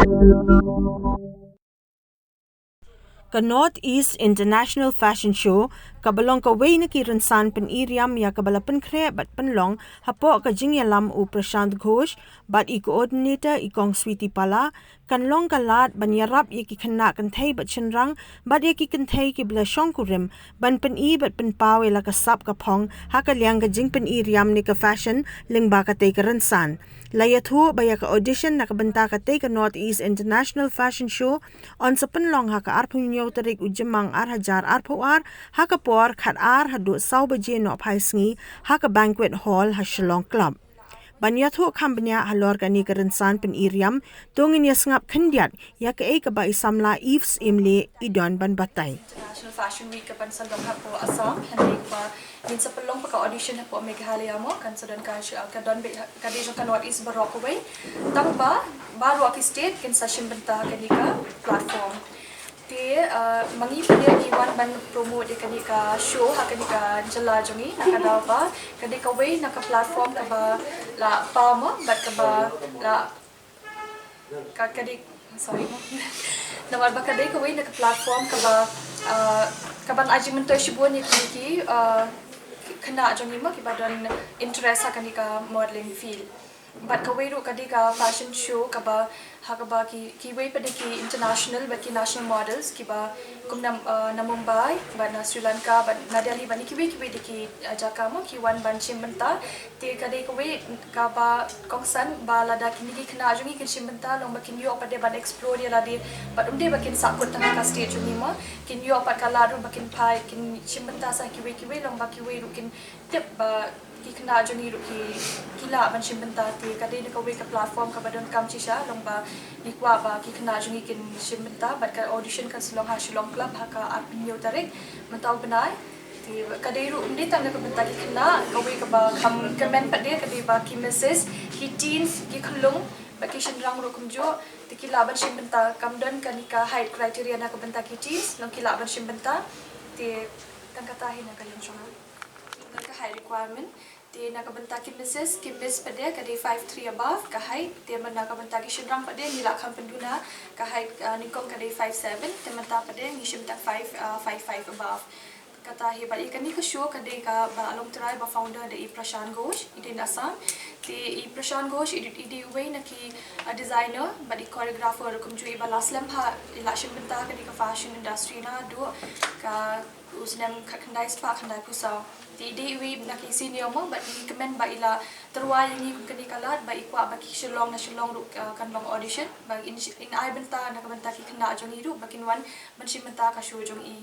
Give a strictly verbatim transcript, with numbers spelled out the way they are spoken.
Ka North East International Fashion Show, kaba long kawei na ki rynsan pyni riam ïa kaba la pynkhreh bad pynlong hapoh ka jingïalam u Prashant Ghosh bad i coordinator i Kong Sweety Pala, kan long ka lad ban ïarap ïa ki khynnah kynthei bad shynrang bad ïa ki kynthei kiba la shongkurim ban pyni bad pynpaw ïa la ka sap ka phong ha ka liang ka jingpyni riam ne ka fashion lyngba katei ka rynsan. La ïathuh ba ïa ka audition na ka bynta katei ka North East International Fashion Show yn sa pynlong ha ka arphew hynñiew tarik u Jymmang ar hajar arphew ar, ha ka por khatar haduh saw baje nohphai sngi, ha ka banquet hall ha Shillong Club. Ban ïathuh kham bniah halor kane ka rynsan pyni riam, to ngin ïa sngap khyndiat ïa kaei kaba i samla Eve Syiemlieh i don ban batai. International Fashion Week kaban sa long hapoh Assam, hynrei ba ngin sa pynlong pat ka audition hapoh Meghalaya mo, kan sa don ka, ka don beit ka dei jong ka North East baroh kawei. Tang ba baroh ki state kin sa shim bynta ha kane ka platform. Te, uh, ma ngi pat ngi wan ban promote ïa kane ka show ha kane ka jylla jong ngi, na ka daw ba ka dei kawei na ka platform kaba la paw mo bad kaba la ka, ka dei, sorry mo. Namar ba ka dei kawei na ka platform kaba, uh, kaban ai jingmyntoi shibun ïa ki, uh, khynnah jong ngi mo kiba don interest ha kane ka modeling field. Bad kawei ruh ka dei ka fashion show kaba, ha kaba ki, kiwei pat de ki international bad ki national models kiba kum na, uh, na Mumbai bad na Sri Lanka bad na Delhi bad na kiwei kiwei de ki, uh, jaka mo ki wan ban shim bynta. Te ka dei kawei kaba kongsan ba lada kine ki khynnah jong ngi kin shim bynta long ba kin ïoh pat de ban explore ïa lade, bad ym dei ba kin sahkut tang ha ka state jong ngi mo, kin ïoh pat ka lad ruh ba kin phai kin shim bynta sa kiwei kiwei, long ba kiwei ruh kin tip ba ki khynnah jong ngi ruh ki, ki lah ban shim bynta. Te ka dei na kawei ka platform kaba donkam shisha, long ba ngi kwah ba ki khynnah jong ngi kin shim bynta, bad ka audition kan sa long ha Shillong Club ha ka arphew hynñiew tarik mynta u bnai. Te ka dei ruh ym dei tang na ka bynta ki khynnah, kawei kaba kham kmen pat de ka dei ba ki misses, ki teens, ki khyllung bad ki shynrang ruh kumjuh. Te ki lah ban shim bynta, kam don kane ka height criteria na ka bynta ki teens, long ki lah ban shim bynta. Te tang kata hi na ka liang jong nga. Don ka height requirement. Te na ka bynta ki misses, ki miss pat de ka dei five three above ka height. Te na ka bynta ki shynrang pat de ngi la kham pynduna ka height, uh, nyngkong ka dei five seven. Te mynta pat de ngi shim tang five, uh, five five above. Kata hi bad ïa kane ka show ka dei kaba la long trai ba founder da i Prashant Ghosh, i dei na Assam. Te i Prashant Ghosh i, i dei uwei na ki, uh, designer bad i choreographer kumjuh iba la slem bha, i la shim bynta ha kane ka fashion industry naduh ka u snem khatkhyndai spah khyndaiphew saw. Te i dei iwei na ki senior mo bad ngi kmen ba i la tyrwa ïa ngi kum kane ka lad, ba i kwah ba ki Shillong na Shillong ruh, uh, kan long audition, ba in, in ai bynta na ka bynta ki khynnah jong ngi ruh ba kin wan ban shim bynta ka show jong i.